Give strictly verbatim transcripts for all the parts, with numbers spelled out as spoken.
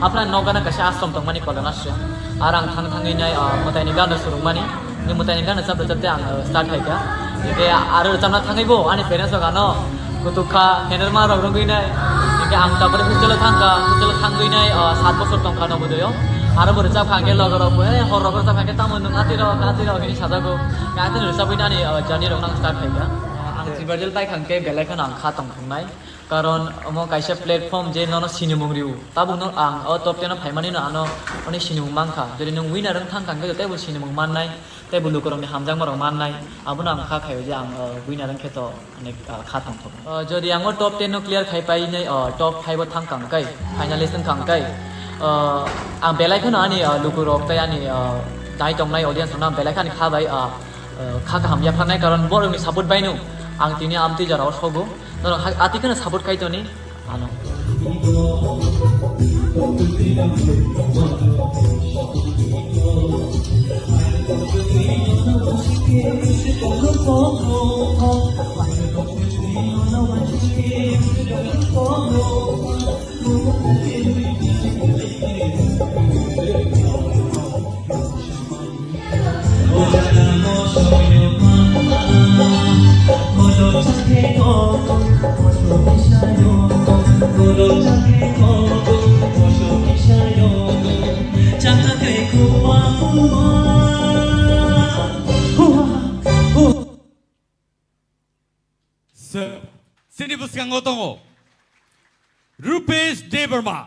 Aphra nokgana kaisa ashram tongmani Kolanasri. Ar ang thang thangwi nai, ah, mwtaini gana surungmani. Ni mwtaini gana chapte chapte ang, ah, start khaikha. Hingke aro rwchapna thangwi bo ani parents rok ano kutuk kha, henerma rok rwgwi nai. Hingke ang tabore hostel o thangkha, hostel o thangwi nai, ah, sat bosor tongkha Nobodoyo. Aro bo rwchapkha hingke loge rok bo, "Eh, hor rok rwchapkha hingke tamo nwng atwi rok, atwi rok," hinwi sajago. Hingke atwi rwchapwi nani, ah, journey rok nang start khaikha. Ang Silver Jail paikha hingke belai kheno ang kha tongthoknai. Karon omo kaisa platform je nono sinimung rio. Tabukno ang o top ten o phaimani no ano oni sinimung mankha. Jodi nwng winner wng thangkha hwnkhe teibo sinimung mannai, teibo lukurokni hamjakmarok mannai. Abono ang kha khaio je ang, o, winner wngkhe to onek, ah, kha tongthok. O, jodi ang o top ten no clear khai painai, o, top five o thangkha hwnkhe, finalist wngkha hwnkhe, o, ang belai kheno ani, o, lukurok tei ani, o, nai tongnai audience rokno ang belai khani kha bai, o, o, kha kaham yapharnai, karon borokni support baino ang tini amtwi jorao sogo. Norok ha-, ati kheno support khai toni ano. Sir, chini bwskango tongo Rupesh Debbarma.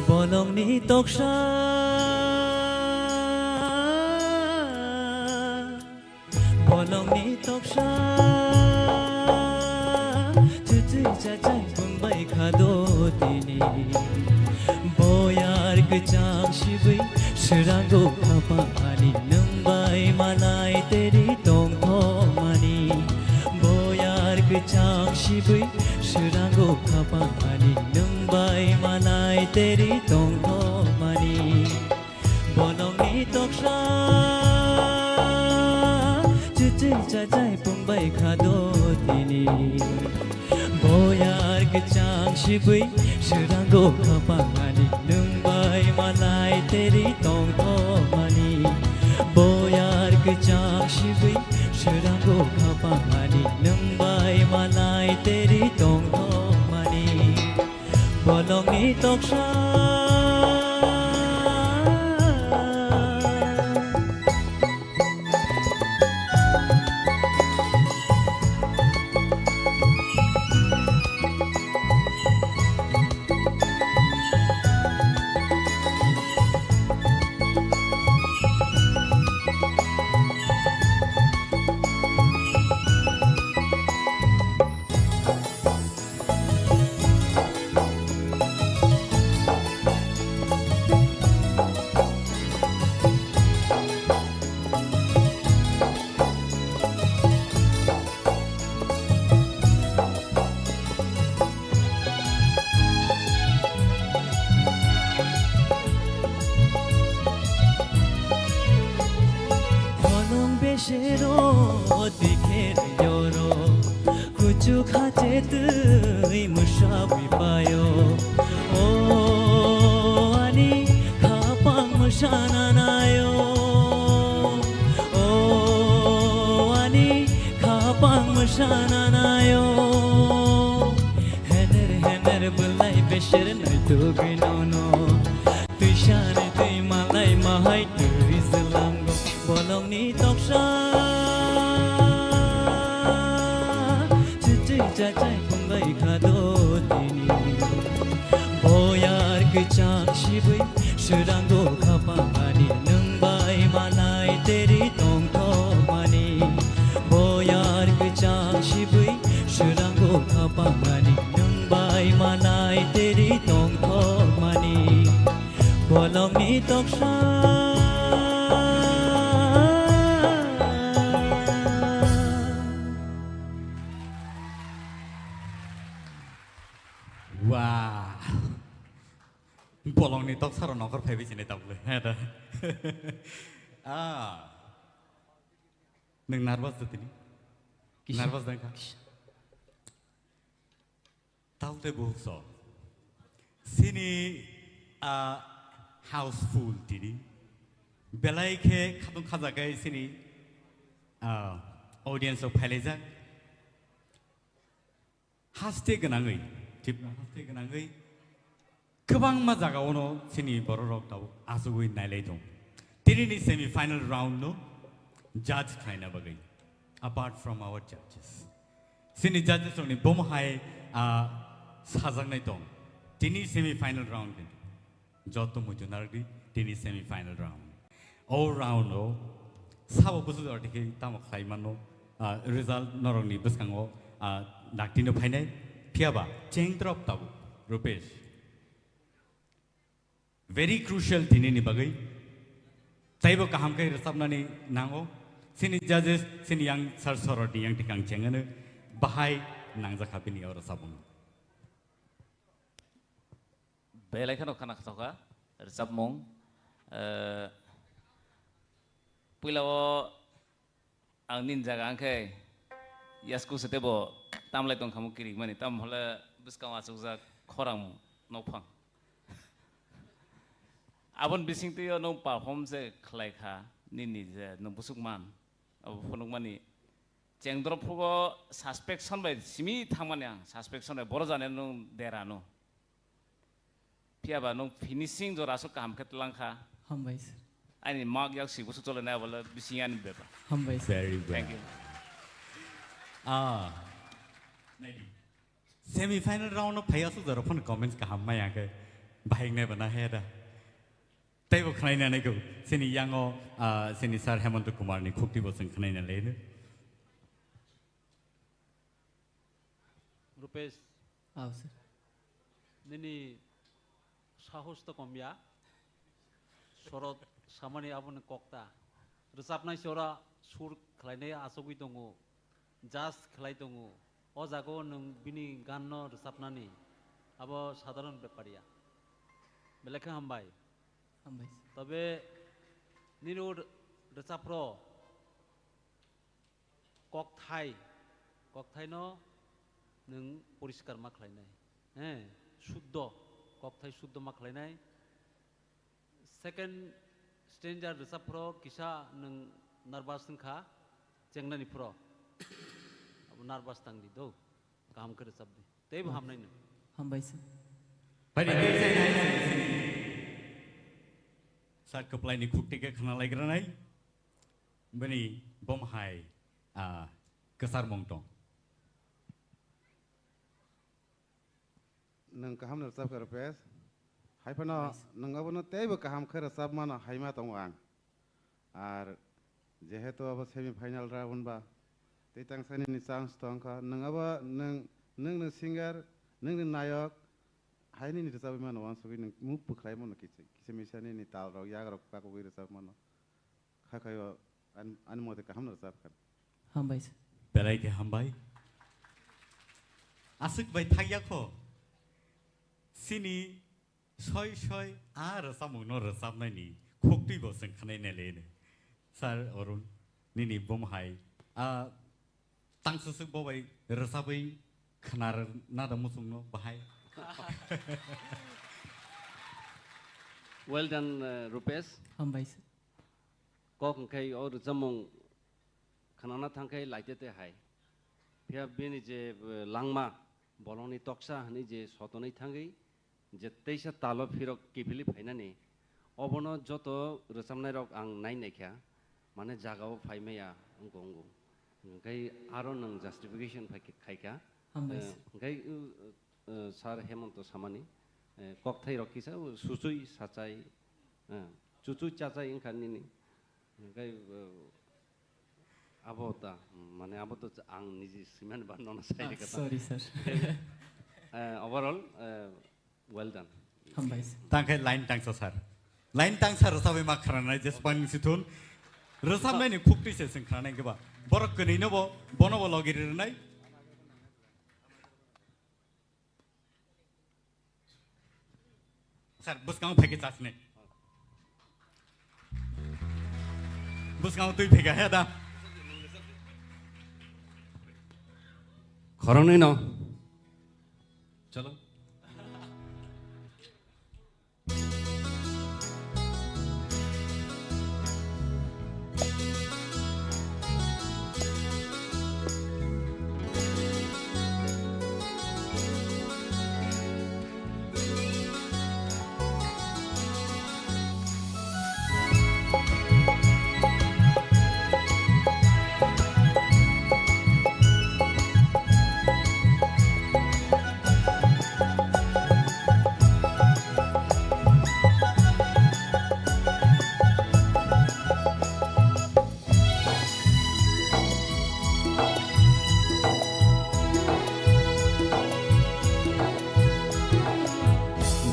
Bolongni toksa, bolongni toksa, chuchwi chachai bumbai khado tini. Boyar kwchang sibwi srango khapang ani nwng bai malai teri tongthokmani. Boyar kwchang sibwi srango khapang ani nwng bai malai teri tongthokmani. Bolongni toksa chuchwi chachai pungbai khado tini. Boyar kwchang sibwi srango khapang ani nwng bai malai teri tongthokmani. Boyar kwchang sibwi srango khapang ani nwng bai malai teri tongthokmani. Bolongni toksa. Bolong besero dikher yoro. Kuchuk hache twi mwsabwi paio. O ani khapang mwsana naio. O ani khapang mwsana naio. Hener hener bwlai beser naitugwi nono. Twisani twi malai mahai twi zlango. Bolongni toksa. Chachai phunglai kha do tini. Boyar kwchak sibui swrango khapangani nwng bai manai teri tongthokmani. Boyar kwchak sibui swrango khapangani nwng bai manai teri tongthokmani. Bolongni toksa. Wow. Bolongni toksaro nokhor phaibi sini tabuk le. He da. Ah. Nwng nervous da tini? Kisa. Nervous da wngkha? Kisa. Talte buhukso. Sini, ah, houseful tini. Belai khe khatung khajakai sini, ah, audience rok phailaijak. Haste gwnangwi, Tripura haste gwnangwi kwbangma jagaono chini bororok tabuk achugwi nailai tong. Tinini semi final round no judge khlaina bagwi, apart from our judges, chini judges rokni bomo hai, ah, sajaknai tong. Tini semi final round ni. Joto muitu narwkdi, tini semi final round. O round o sabo busu jora tikhe tamo khlai mano, ah, result norokni bwskango, ah, daktino phainai. Phiyaba cheng drop tabuk, Rupesh. Very crucial tinini bagwi. Taibo kaham khe rwchapnani nango. Chini judges, chini yang sir sorotni yang tikang chengano bahai nangjakha bini o rwchapmung. Belai kheno khana kha, rwchapmung. Eh, puila o ang nini jaga ang khe yasku se tebo tamlai tong khamu kirik mani, tam hole bwskang achukjak khorang nokphang. Aboni bising twi o nwng perform se khlai kha, nini je nwng busuk man, abo phunuk mani. Chengdrop phugo suspension bai simi thangmani ang, suspension bai boro jani nwng dera no. Phiyaba nwng finishing jora aswk kaham khe twlang kha. Hambai sir. Ani mak yak si busu chole nai bole bising ani beba. Hambai sir. Very well. Thank you. Ah. Naidi. Semi final round no phai aswk jora phone comments kaham maya khe. Bahik nai bana he da. Taibo khnaina nai go. Sini yango, ah, sini sir Hemant Kumar ni khukti bo sing khnaina le. Rupesh, Aw, sir. Nini sahos to komya. Sorot samani aboni kokta. Rwchapnai se ora sur khlainai achugwi tongo. Judge khlai tongo. O jaga o nwng bini gan no rwchapnani. Abo sadharon bepar ya. Belai khe hambai. Hambai, sir. Tobe nini o rwchapro kokthai, kokthaino nwng poriskar ma khlainai, he, suddo, kokthai suddo ma khlainai. Second stanza rwchap phro kisa nwng nervous wngkha, chengnani phro abo nervous tangdi do, kaham khe rwchapdi, teibo hamnaino. Hambai sir. Bai, bai, bai, bai, bai. Sir kwplaini khukti khe khna laikranai. Bini bom hai, ah, kwchar mung tong. Nwng kaham no rwchap kha, Rupesh. Hai phano nwng abono teibo kaham khe rwchap mano hai ma tongo ang. Ar jehetu abo semi final round ba, tei tangsa nini chance tong kha. Nwng abo, nwng, nwng ni singer, nwng ni nayok, hai nini rwchapwi mano, uansugwi nwng move bwkhlai mano kisa, kisa misa nini tal rok, yak rok pakugwi rwchap mano. Kha khaio an-, ani mote kaham no rwchap kha. Hambai sir. Belai khe hambai. Aswk bai thakya kho. Sini soi soi a rwchapmung no rwchapnai ni khukti bo chwng khnai nai le. Sir Arun, nini bum hai. A tang susuk bo bai rwchapwi khnar na da muchung no bahai. Well done, uh, Rupesh. Hambai sir. Kok hwnkhe o rwchapmung khnana thangkhe laitete hai. Phiya bini je, eh, langma, bolongni toksa hwnwi je sotonwi thangwi, je teisa talo phirok kiphilwi phainani, obono joto rwchapnairok ang nai naikha, mane jagao phai maya wngkha wngo. Hwnkhe aro nwng justification phai khe khaikha. Hambai, eh, sir. Hwnkhe, uh, uh, Sir Hemonto samani, eh, kokthai rok kisa, uh, suchui sachai, eh, chuchu chachai wngkha nini. Hwnkhe, uh, abo ta, mane abo to ang niji simani ba nono sai Ah, rikha ta. Sorry, sir. Eh, overall, eh, Well done. Hambai. Tangkhe line tangsa sir. Line tangsa rwchabwi ma khranai jesbang sithun. Rwchabnaini khukti se sing khranai keba. Borok kwnwi no bo, bono bo logi rinai. Sir, bwskang phai khe chasni. Bwskang twi phai khe he da. Khoroknwi no. Chalo.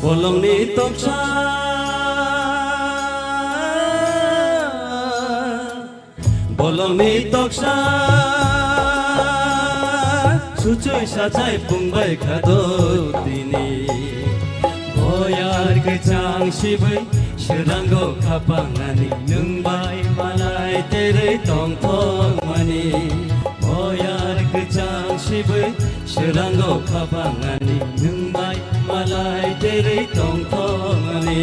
Bolongni toksa, bolongni toksa, suchui sachai pungbai khado tini. Boyar kwchang sibui, swrango khapangani, nwng bai malai terwi tongthokmani. Boyar kwchang sibui, swrango khapangani, nwng bai malai terwi tongthokmani.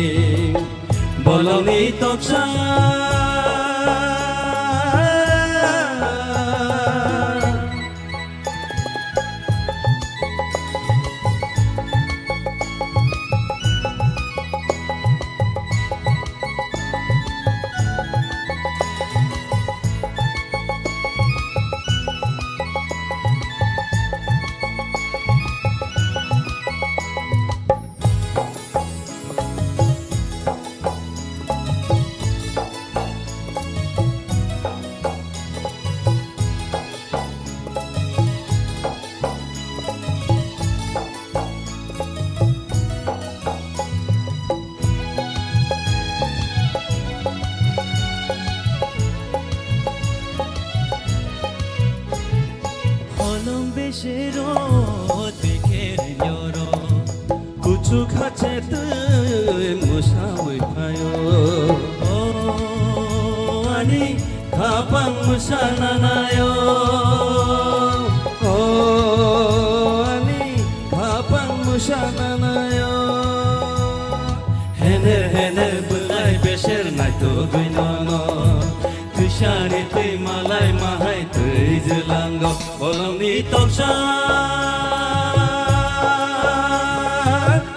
Bolongni toksa. Holong besero teker nyoro. Kuchuk hache twi mwsawi phaio. O ani khapang mwsa nanaio. O ani khapang mwsa nanaio. Hener hener bwlai beser naitugwi nono. Twisani twi malai mahai twi jwlango. Bolongni toksa,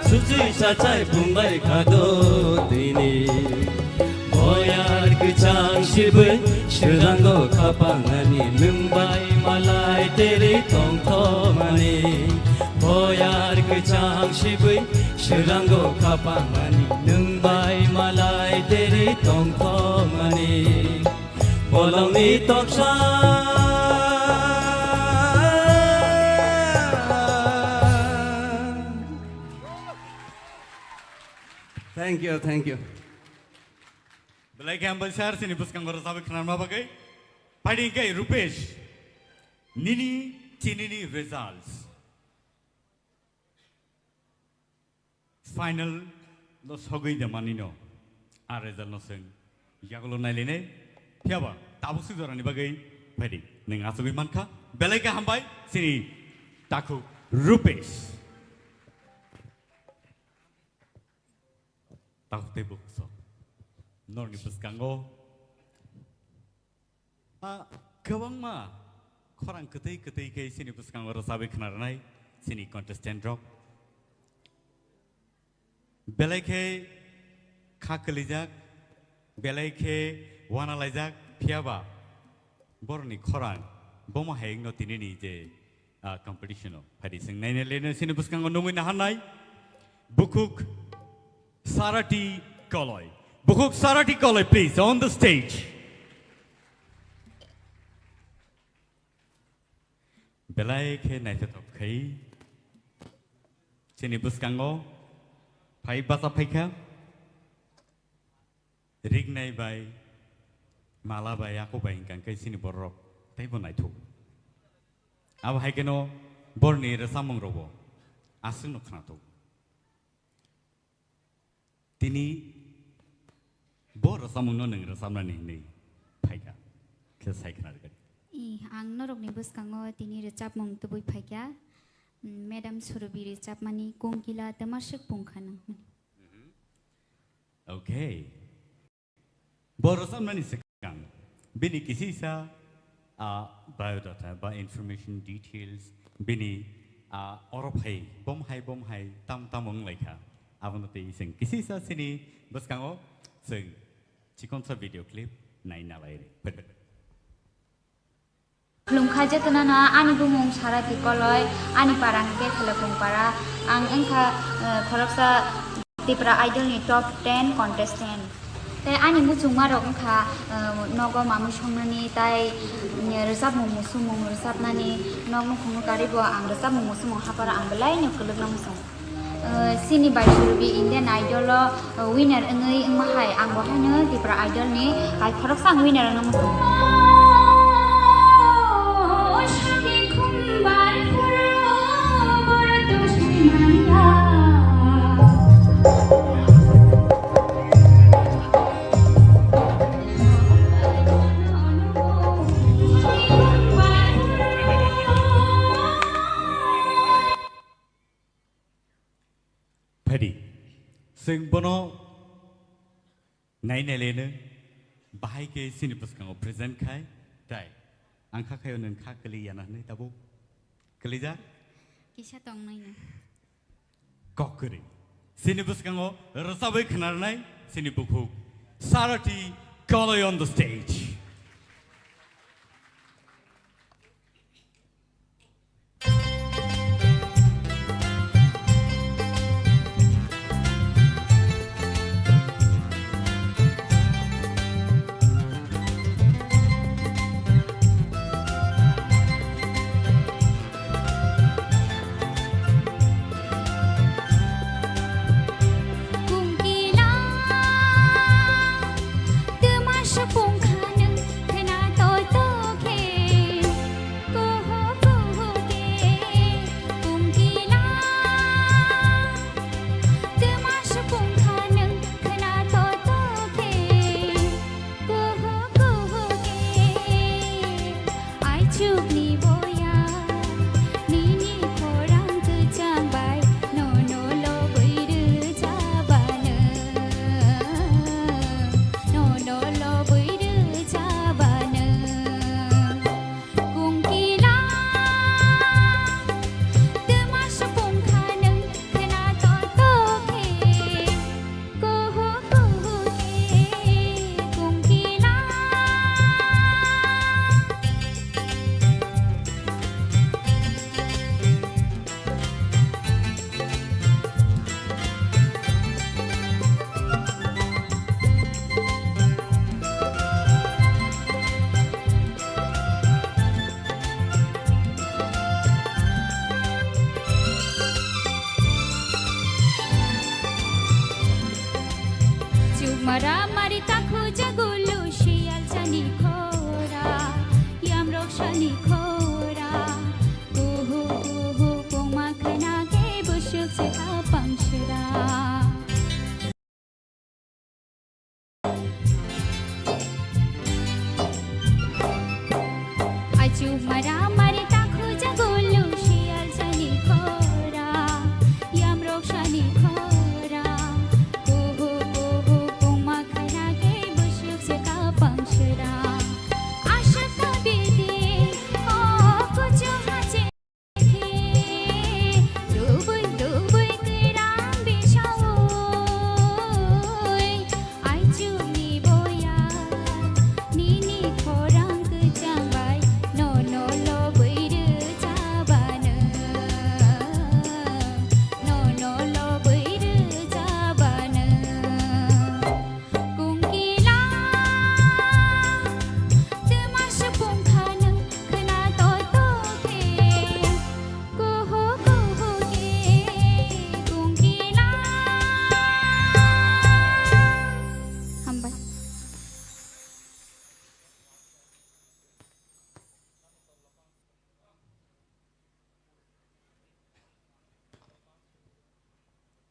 suchui sachai pungbai khado tini. Boyar kwchang sibui, swrango khapangani, nwng bai malai terwi tongthokmani. Boyar kwchang sibui, swrango khapangani, nwng bai malai terwi tongthokmani. Bolongni toksa. Thank you, thank you. Belai khe hambai sir, chini bwskango rwchabwi khwnarma bagwi. Phaidi hwnkhe Rupesh, nini chinini results. Final no sogwi de manino. A result no swng. Yagulo nailainai. Phiyaba tabuk swijorani bagwi phaidi. Nwng achugwi mankha. Belai khe hambai. Chini takhuk Rupesh. Takhuk tei bukhuk sok. Norni bwskango. Ah, kwbangma khorang kwtwi kwtwi khe chini bwskango rwchabwi khna rwnai chini contestant rok. Belai khe kha kwlijak, belai khe uana laijak, phiyaba borokni khorang Bomo hai wngno tinini je, ah, competition o. Phadi sing naina leno sini bwskango nungwi naharnai. Bukhuk Sarati Koloi. Bukhuk Sarati Koloi, please, on the stage. Belai khe naithothok khai. Chini bwskango phai bacha phaikha. Rignai bai, mala bai, ako bai hingkha khe chini borok teibo naithok. Abo hai kheno borni rwchapmung rokbo aswkno khnathok. Tini bo rwchapmungno nwng rwchapnani hinwi phaikha khe sai khna rwgani. I, ang norokni bwskango tini rwchapmung tubui phaikha. Mm, Madam Surubi rwchapmani Kongkila Twmaswk Pungkha nang. Okay. Bo rwchapnani swkang bini kisisa, ah, biodata ba information details bini, ah, oro phai bom hai bom hai tam tam wng lai kha. Abono tei chwng kisisa chini bwskango chwng chikonsa video clip naina lai rw. Khulumkha jotono no, ani bumung Sarati Koloi, ani para hwnkhe Khelokung para. Ang wngkha, eh, khoroksa Tipra Idol ni top ten contestant. Tei ani muchungma rok wngkha, eh, nogo mamui songnani tai, mm, rwchapmung musumung rwchapnani, nok nukhung nukaribo ang rwchapmung musumung haparo ang belai no kwlwkno muchung. Eh, chini bai Surubi Indian Idol o, eh, winner wngwi wngma hai, ang bo haino Tipra Idol ni kai khoroksa ang winner wngna muchung. Phadi, chwng bono nainai leno bahai khe chini bwskango present khai, tai ang kha khaio nwng kha kwlwi yana hwnwi tabuk kwlijak? Kisa tongnaino. Kok kwrwi. Chini bwskango rwchabwi khwnarnai chini bukhuk Sarati Koloi on the stage. Kungkila, twma sapung kha nung.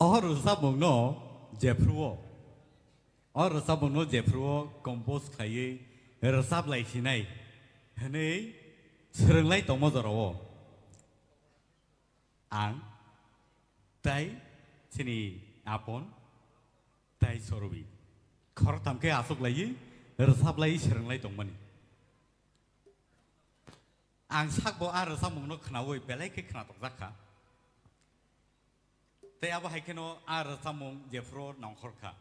O rwchapmungno jephru-o, o rwchapmungno jephru-o compose khlaiwi rwchap lai sinai hwnwi swrwnglai tongma jorao ang tai chini apon tai Sorobi khoroktham khe achuk laiwi rwchap laiwi swrwnglai tongmani. Ang sakbo a rwchapmungno khnaui belai khe khnatok jak kha. Tei abo hai kheno a rwchapmung jephru nongkhor kha.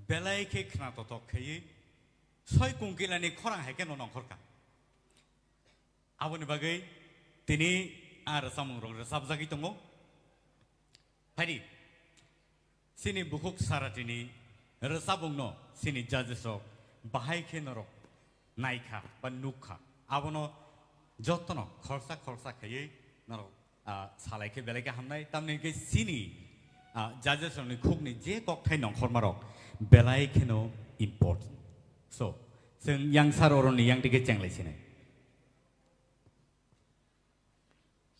Belai khe khna totok khaiwi soi kungkilani khorang hai kheno nongkhor kha. Aboni bagwi tini a rwchapmung rok rwchapjagwi tongo. Phaidi, chini bukhuk Saratini rwchapmungno chini judges rok bahai khe norok naikha ba nukkha. Abono jotono khorsa khorsa khaiwi norok, ah, salai khe belai khe hamnai. Tamni hwnkhe chini, ah, judges rokni khukni je kokthai nongkhorma rok belai kheno important. So, chwng yang sar oroni yang dige chenglai sinai.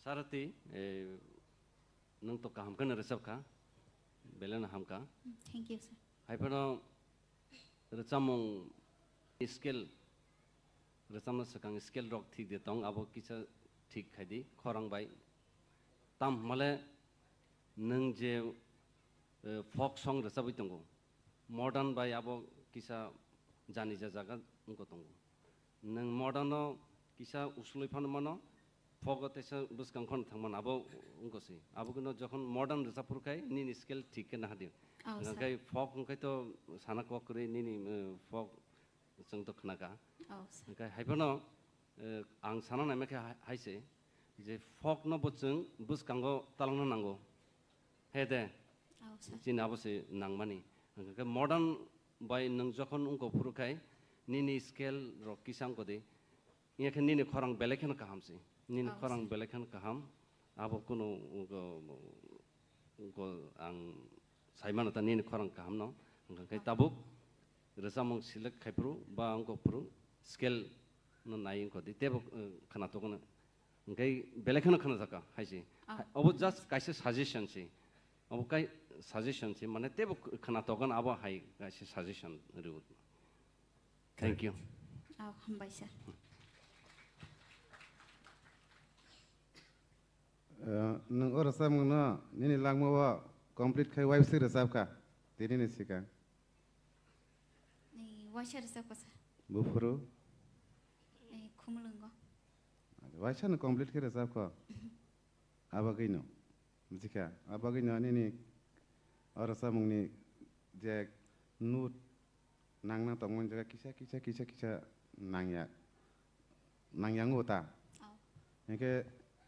Sarati, eh, nwng to kaham kheno rwchap kha, belai no ham kha. Thank you, sir. Hai phano rwchapmung scale, rwchapna swkang scale rok thik de tong, abo kisa thik khai di, khorang bai. Tam hwnmale nwng je, eh, folk song rwchabwi tongo, modern bai abo kisa jani ja jaga wngkha tongo. Nwng modern no kisa usulwi phano mano, folk o teisa bwskang khon thangmano abo wngkha se. Abo khe no jokhon modern rwchap phuru khai nini scale thik khe naha di. Oh, sir. Hwnkhe folk hwnkhe to sana kok kwrwi nini, eh, folk chwng to khna kha. Oh, sir. Hwnkhe hai phano, eh, ang sana naima khe hai, hai se je folk no bo chwng bwskango talangna nango. He de. Oh, sir. Chini abo se nangmani. Hwnkhe modern bai nwng jokhon wngkha phuru khai nini scale rok kisa wngkha di. Iya khe nini khorang belai kheno kaham se. Nini Oh, khorang sir. Belai kheno kaham. Abo kunu wngkha, wngkha ang sai mano ta nini khorang kaham no. Hwnkhe Oh. Tabuk rwchapmung select khai phuru ba wngkha phuru scale no nai wngkha di. Tebo, eh, khna tokno. Hwnkhe belai kheno khna jaka hai se. Oh. Hai, obo just kaisa suggestion se. Obo kai suggestion se, mane tebo khna togon abo hai kaisa suggestion riwo. Thank you. Oh, hambai sir. Eh, nwng o rwchapmungno nini langmao complete khai waibsi rwchap kha, tini ni swkang. Ni waisa rwchap kha, sir. Buphuru? Ni khumulwngo. Waisa no complete khe rwchap kho. Abagwino. Buji kha, abagwino nini o rwchapmungni je note nangna tongmani jaga kisa, kisa, kisa, kisa nangya, nangya wngo ta. Oh. Hinkhe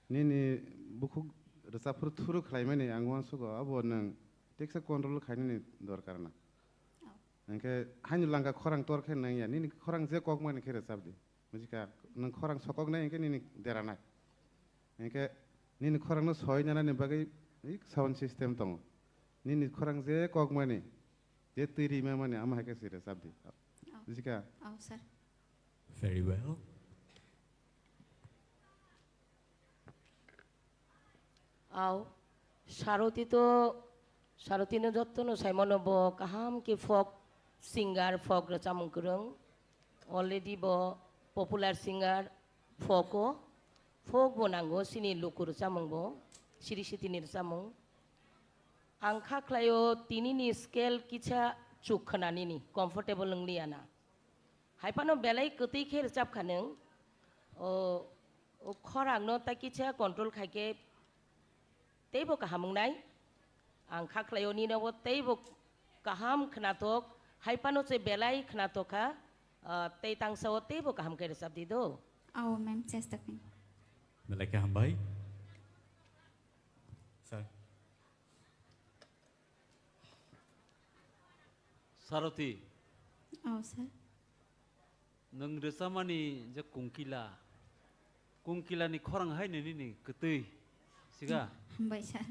nini bukhuk rwchapphuru thuru khlaimani ang uansugo, abo nwng teksa control khainani dorkar na. Oh. Hinkhe haino langka khorang tor khe nangya, nini khorang je kokmani khe rwchapdi. Buji kha, nwng khorang sokoknai hinkhe nini deranai. Hinkhe nini khorangno soi nanani bagwi sound system tongo. Nini khorang je kokmani, je twi rimamani, amo hai khe se rwchapdi. Oh. Buji kha? Oh, sir. Very well. Aw, Saroti to, Saroti no jotto no sai mano bo kaham khe folk singer, folk rwchapmung kwrwng. Already bo popular singer, folk o, folk bo nango chini luku rwchapmung bo, siri sitini rwchapmung. Ang kha khlaio tini ni scale kisa chuk khna nini, comfortable wng liya na. Hai phano belai kwtwi khe rwchap kha nwng. O, o khorang no ta kisa control khai khe teibo kaham wngnai. Ang kha khlaio nini bo teibo kaham khnatok, hai phano se belai khnatok kha, ah, tei tangsa o teibo kaham khe rwchap di do. Ao, ma'am, chesta khain. Belai khe hambai. Sir. Saroti. Oh, sir. Nwng rwchapmani je kungkila, kungkilani khorang hai nini ni kwtwi, siga? Hambai, sir.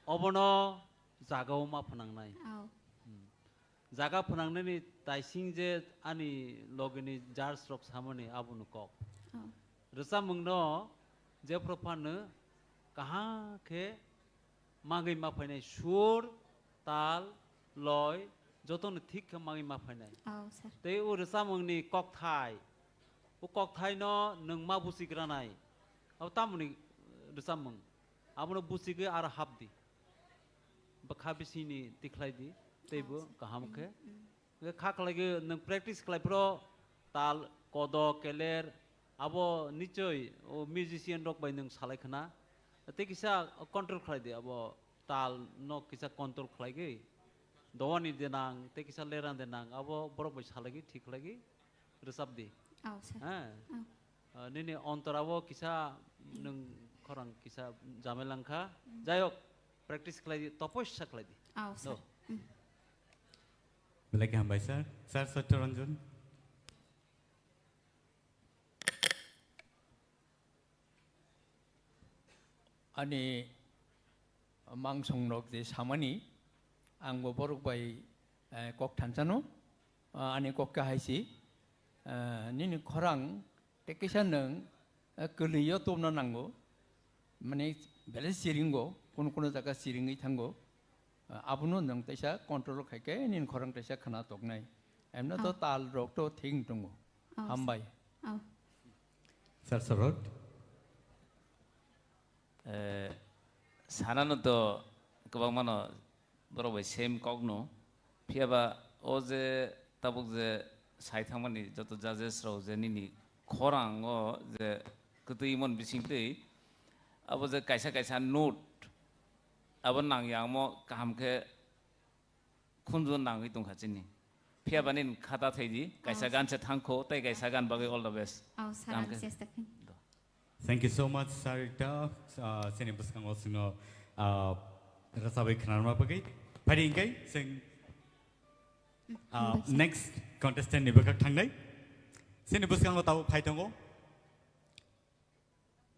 Obono jagao ma phnangnai. Oh. Hmm. Jaga phnangnani taising je ani logini judge rok samani abono kok. Oh. Rwchapmungno jephru phano kaham khe magwi ma phainai sur, tal, loi, jotono thik khe magwi ma phainai. Oh, sir. Tei o rwchapmungni kokthai, o kokthaino nwng ma buchigranai, abo tamoni rwchapmung, abono buchigwi aro hap di, bwkha bisingni tikhlai di, teibo kaham khe. Hwnkhe kha khlaigwi nwng practice khlai phro tal, kodo, keler, abo nichoi o musician rok bai nwng salai khna. Tei kisa control khlai di abo tal no kisa control khlaigwi. Dowani de nang, tei kisa lerang de nang, abo borok bai salaigwi thik khlaigwi rwchap di. Oh, sir. Ha? Oh. Ah, nini ontorabo kisa nwng khorang kisa jamel wngkha. Jai hok, practice khlai di, topossa khlai di. Oh, sir. Do. Belai khe hambai, sir. Sir Satya Ranjan. Ani mangsong rok je samani, ang bo borok bai, eh, kok thansa no, ah, ani kok khe hai si, eh, nini khorang tei kisa nwng, eh, kwlwi o tubna nango, mane belai siringo, kuno kuno jaga siringwi thango, eh, abono nwng teisa control khai khe nini khorang teisa khna toknai, emno to Oh. tal rok to thik tongo. Oh, Hambai. Oh. Sir Sorot. Eh, sanano to kwbangmano borok bai same kokno. Phiya ba o je tabuk je sai thangmani joto judges rok je nini khorang o je kwtwi mon bising twi abo je kaisa kaisa note abo nang ya omo kaham khe khunju nangwi tongkha chini. Phiya bani khata thaidi, kaisa Oh, gan se thangkho, tei kaisa gan bagwi all the best. Oh, sir, Kaham ang khe. Chesta khain. Thank you so much, Sarita. Ah, chini bwskango chwngno, ah, rwchabwi khnarma bagwi. Phai di hwnkhe chwng, ah, hambai, sir. Next contestant ni bwkhak thangnai. Chini bwskango tabuk phai tongo.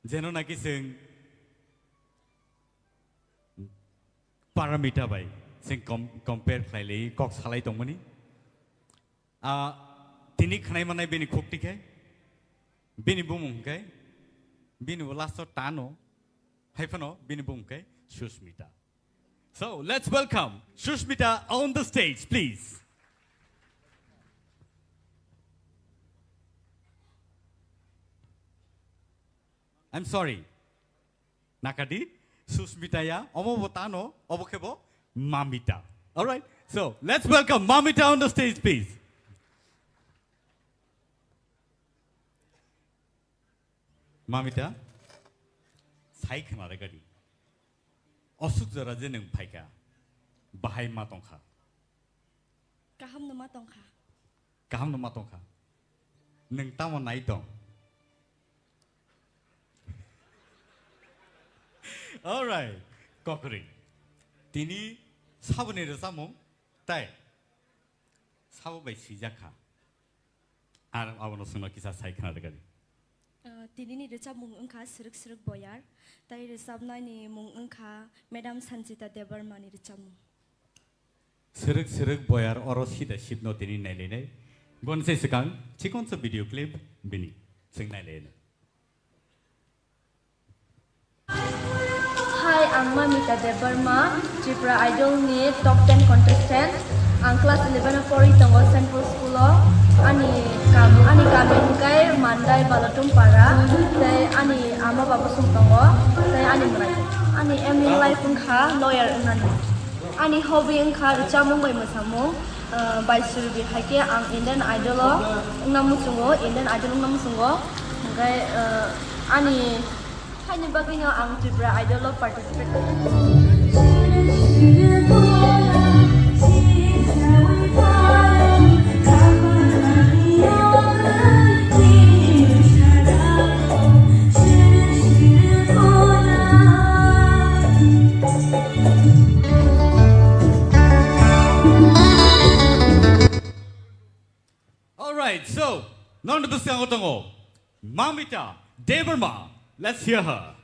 Jeno naki chwng Paramita bai chwng com-, compare khlai lai, kok salai tongmani. Ah, tini khnai manai bini khukti khe, bini bumung khe, bini bo last o tano, hai phano bini bumung khe Susmita. So, let's welcome Sushmita on the stage, please. I'm sorry. Nakadi, Sushmita ya, omo bo tano, obo khe bo Mamita. All right? So, let's welcome Mamita on the stage, please. Mamita, sai khna re gadi. Osuk jora je nwng phaikha, bahai ma tongkha? Kaham no ma tongkha. Kaham no ma tongkha. Nwng tamo nai tong? All right, kokri. Tini saboni rwchapmung tai sabo bai swijak kha. Ar abono chwngno kisa sai khna rwgadi. Ah, tinini rwchapmung wngkha Swrwk Swrwk Boyar, tai rwchapnaini mung wngkha Madam Sanjita Debbarmani rwchapmung. Swrwk Swrwk Boyar oro sida sibno tini nailainai. Boni se swkang chikonsa video clip bini chwng nailainai. Hi, ang Mamita Debbarma, Tripura Idol ni top ten contestant. Ang class eleven o porwi tongo Saint Paul School o. Ani kam, ani kami hwnkhe Mandai Balotum Para, tei ani ama baba song tongo, tei ani mwrai. Ani aim in life wngkha lawyer wngnani. Ani hobby wngkha rwchapmung bai mwsamung. Ah, bai surbi hai khe ang Indian Idol o wngna muchungo, Indian Idol wngna muchungo. Hwnkhe, ah, ani haini bagwino ang Tripura Idol o participate. All right, so, non bwskango tongo Mamita Debbarma. Let's hear her.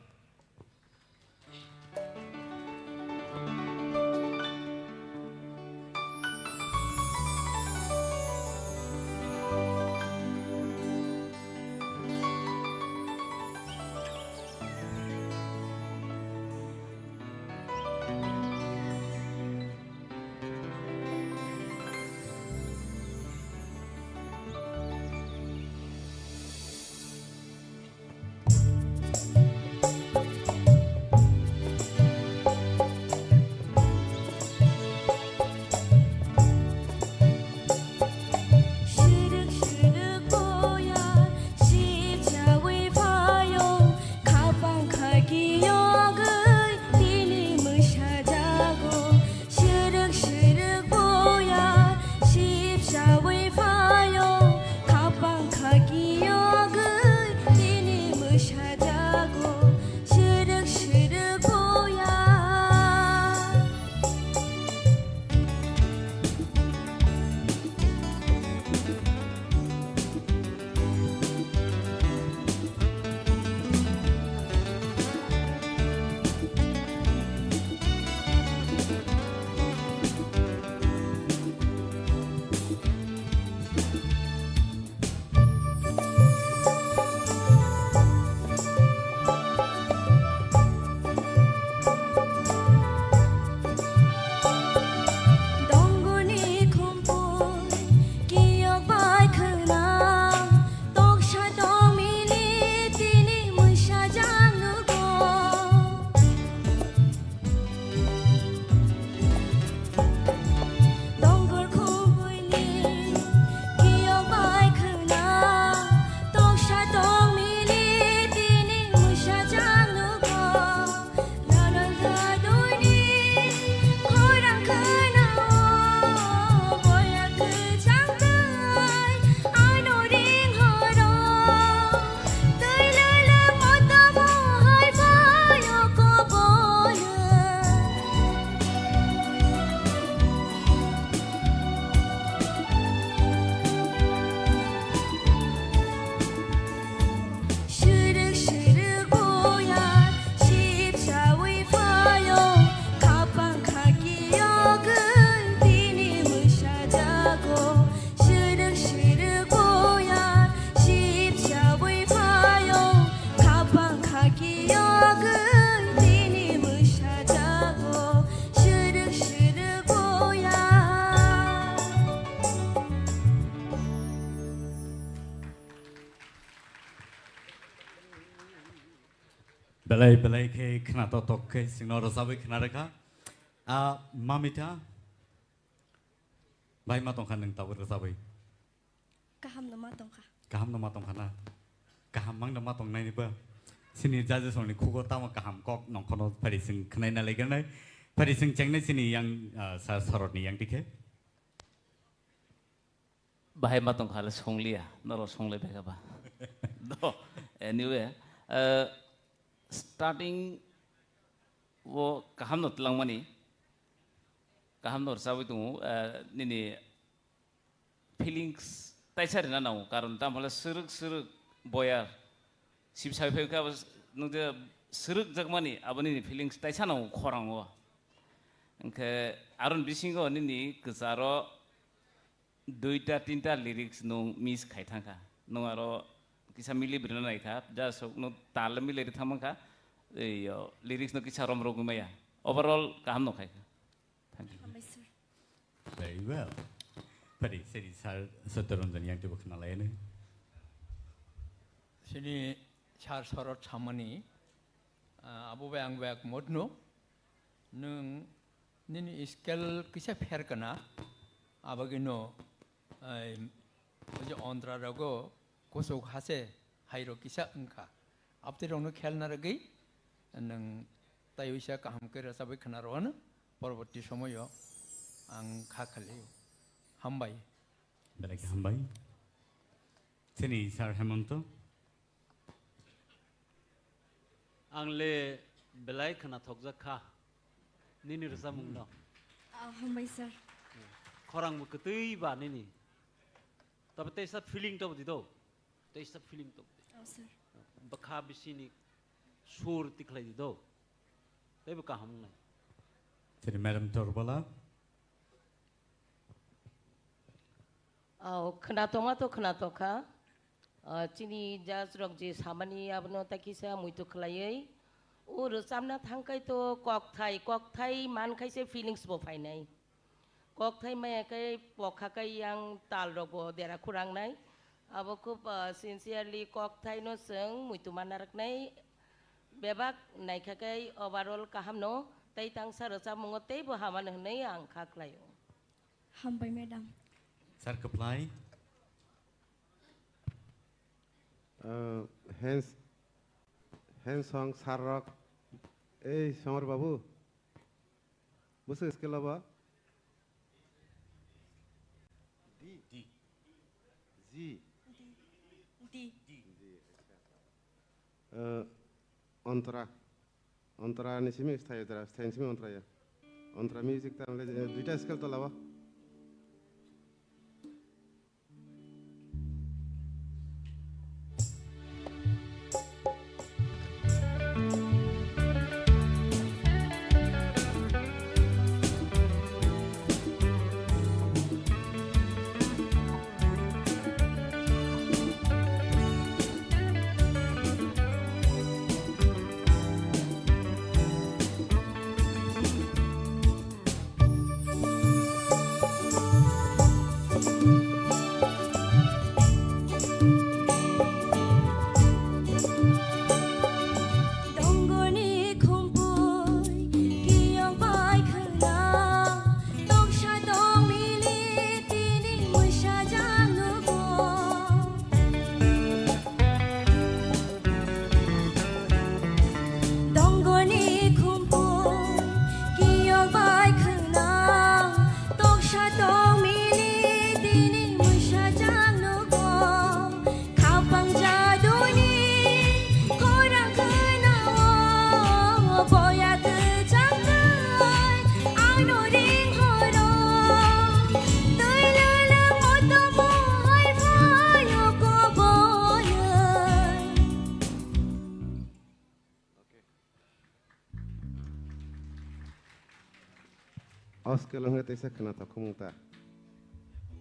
Belai belai khe khna tok tok khe chwngno rwchabwi khna rwkha. A Mamita, bai ma tongkha nwng tabuk rwchabwi? Kaham no ma tongkha. Kaham no ma tongkha na? Kaham mang no ma tongnaini ba? Chini judges rokni khugo tamo kaham kok nongkhono phari chwng khnaina laikanai. Phari chwng chengnai chini yang, ah, sir Sarodni yang dikhe. Bahai ma tongkha le songliya, norok songlai bai kha ba. Do, anyway, eh, starting o kaham no twlangmani, kaham no rwchabwi tongo, eh, nini feelings taisa rina nango, karon tamo le swrwk swrwk boyar sip sai phai kha, nung je swrwk jakmani abo nini feelings taisa nango khorang o. Hwnkhe aron bisingo nini kwcharo duita tinta lyrics nung miss khai thangkha. Nung aro kisa mili brina naikha, ja sok nung tal mili ri thangmangkha, ei, yo, lyrics no kisa rom rogwi maya. Overall kaham no khaikha. Thank you. Hambai sir. Very well. Pari, seri sir Satyaranjan yang tibo khna lai ne. Sini sir Sorot samani, ah, abo bai ang bai modno. Nwng nini scale kisa pher kana, abagino, ai, oje ontra rogo kusuk hase hairo kisa wngkha. Abtwi rokno khelna rwgwi nwng taiwisa kaham khe rwchabwi khna rwano, porborti somoyo ang kha khalio. Hambai. Belai khe hambai. Chini sir Hemonto. Ang le belai khwnathokjak kha nini rwchapmungno. Ah, hambai sir. Khorang bo kwtwi ba nini. Tabe teisa feeling to di do. Teisa feeling to di. Oh, sir. Bwkha bisini sur tikhlai di do. Tei bo kaham wngnai. Chini Madam Torbala. Au, khwnathokma to khwnathokha. Ah, chini judge rok je samani abono ta kisa muitu khlaiwi. O rwchapna thangkhai to kokthai, kokthai mankhaise feelings bo phainai. Kokthai maya khe pokha khe yang tal rok bo dera khurangnai. Abo khub, ah, sincerely kokthai no chwng muitu manna rwknai. Bebak naikha khe overall kaham no tei tangsa rwchapmungo tei bo hamano hwnwi ang kha khlaio. Hambai, madam. Sir, kwplai. Uh, hands, hands song, sir rok. Ei, Somar babu. Bwswk scale abo? D. D. G. D. D. D, acha. Uh, Antara. Antara ni simi sthayo dara, sthayo ni simi Antara ya. Antara music ta le, eh, duita scale to laba. Dongoni khumpui kiyong bai khwna, toksa tong mili tini mwsajak nugo. Dongoni khumpui kiyok bai khwna, toksa tong mili tini mwsajak nugo. Khapang jaduni khorang khwnao, boya kwchang kai ano ring horo. Twi lwlwng o tomo hai phaio koboyoi. Oske longhe teisa khwna thok khumung ta.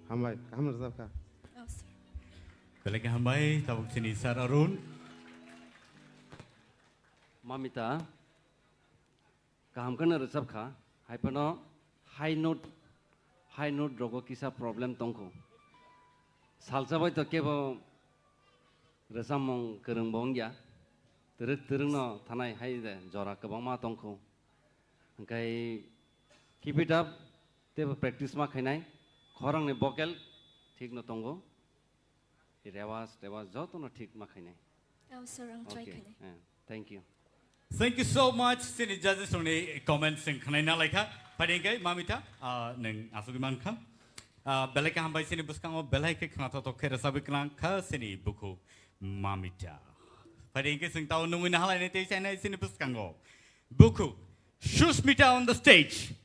Hambai, kaham rwjap kha. Oh, sir. Belai khe hambai, tabuk chini sir Arun. Mamita, kaham kheno rwjap kha. Hai phano high note, high note rogo kisa problem tongkho. Salsa bai to kebo rwchapmung kwrwng bo wngya. Twrwk twrwkno thanai hai de jora kwbangma tongkhu. Hwnkhe keep it up, teibo practice ma khainai. Khorangni vocal thikno tongo. Rewas, rewas jotono thik ma khainai. Oh, sir, ang try Okay, khainai. Eh, thank you. Thank you so much. Chini judges rokni comments chwng khwnai na laikha. Phaidi hwnkhe Mamita, ah, nwng asugwi mankha. Ah, belai khe hambai chini bwskango belai khe khnathok khe rwchapwi klang kha chini bukhuk Mamita. Phaidi hwnkhe chwng tao nungwi nahalaini tei chainai chini bwskango bukhuk Sushmita on the stage.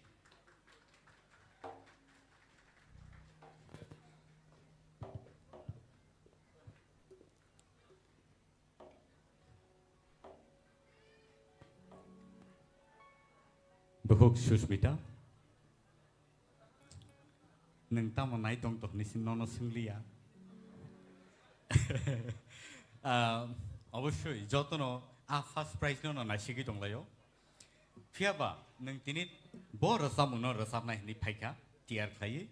Bukhuk Sushmita, nwng tamo nai tong tong hinwi nono swnglia? Ah, obosoi jotono a first prize no no naisigwi tonglaio. Phiyaba nwng tini bo rwchapmungno rwchapnai hinwi phaikha, tiyar khlaiwi,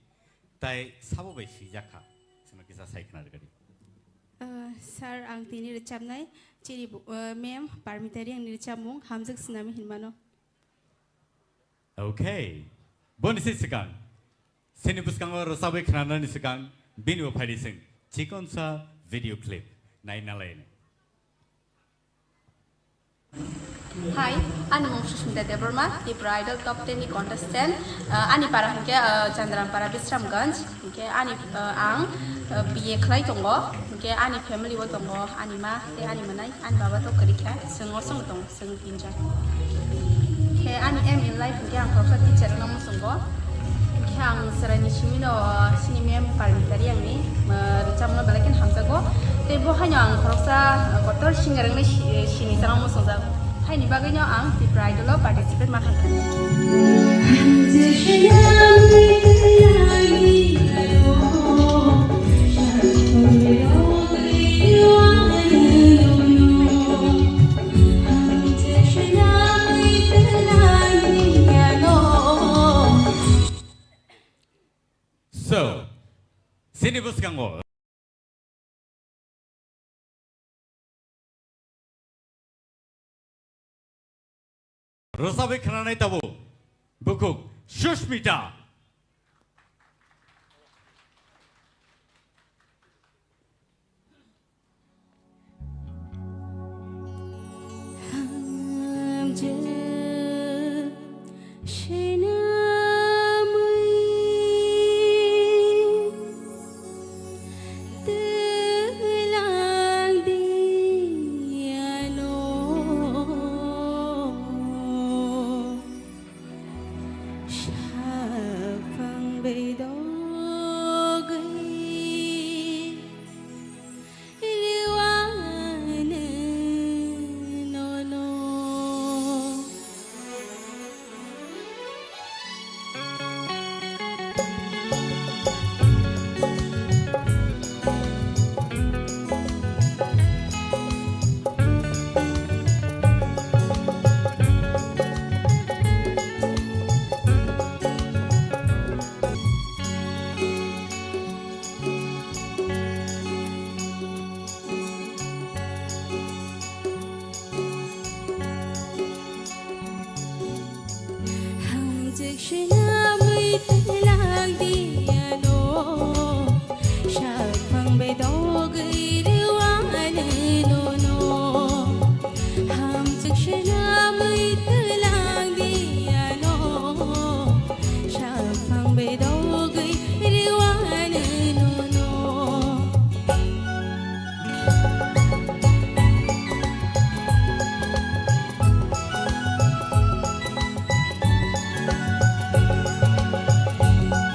tai sabo bai swijak kha. Chwngno kisa sai khna rwgadi. Ah, sir, ang tini rwchapnai chini bu-, ah, ma'am Parmita Reang ni rwchapmung Hamjak Swnami hinmano. Okay. Boni se swkang. Chini bwskango rwchapwi khnanani swkang bini bo phaidi chwng chikonsa video clip naina laini. Hi, ani mung Sushmita Debbarma, Tripura Idol Top ten ni contestant. Uh, ani para hwnkhe, uh, Chandrampara Bisramganj. Hwnkhe ani, uh, ang, uh, B A khlai tongo. Hwnkhe ani family o tongo, ani ma tei ani mwnai, ani baba to kwrwi kha, chwng osongo tongo. Chwng tinjon. Khe ani aim in life hwnkhe ang khoroksa teacher wngna muchungo. Khe ang chwraini simi no, chini ma'am Parmita Reang ni, ah, rwchapmung no belai kheno hamjago. Tei bo haino ang khoroksa, ah, kotor singer wngwi si-, sini chwng muchungjak. Haini bagwi no ang Tripura Idol o participate ma khaikha. So, chini bwskango rwchapwi khnanai tabuk bukhuk Sushmita. Saphang bedogwi riwano nono.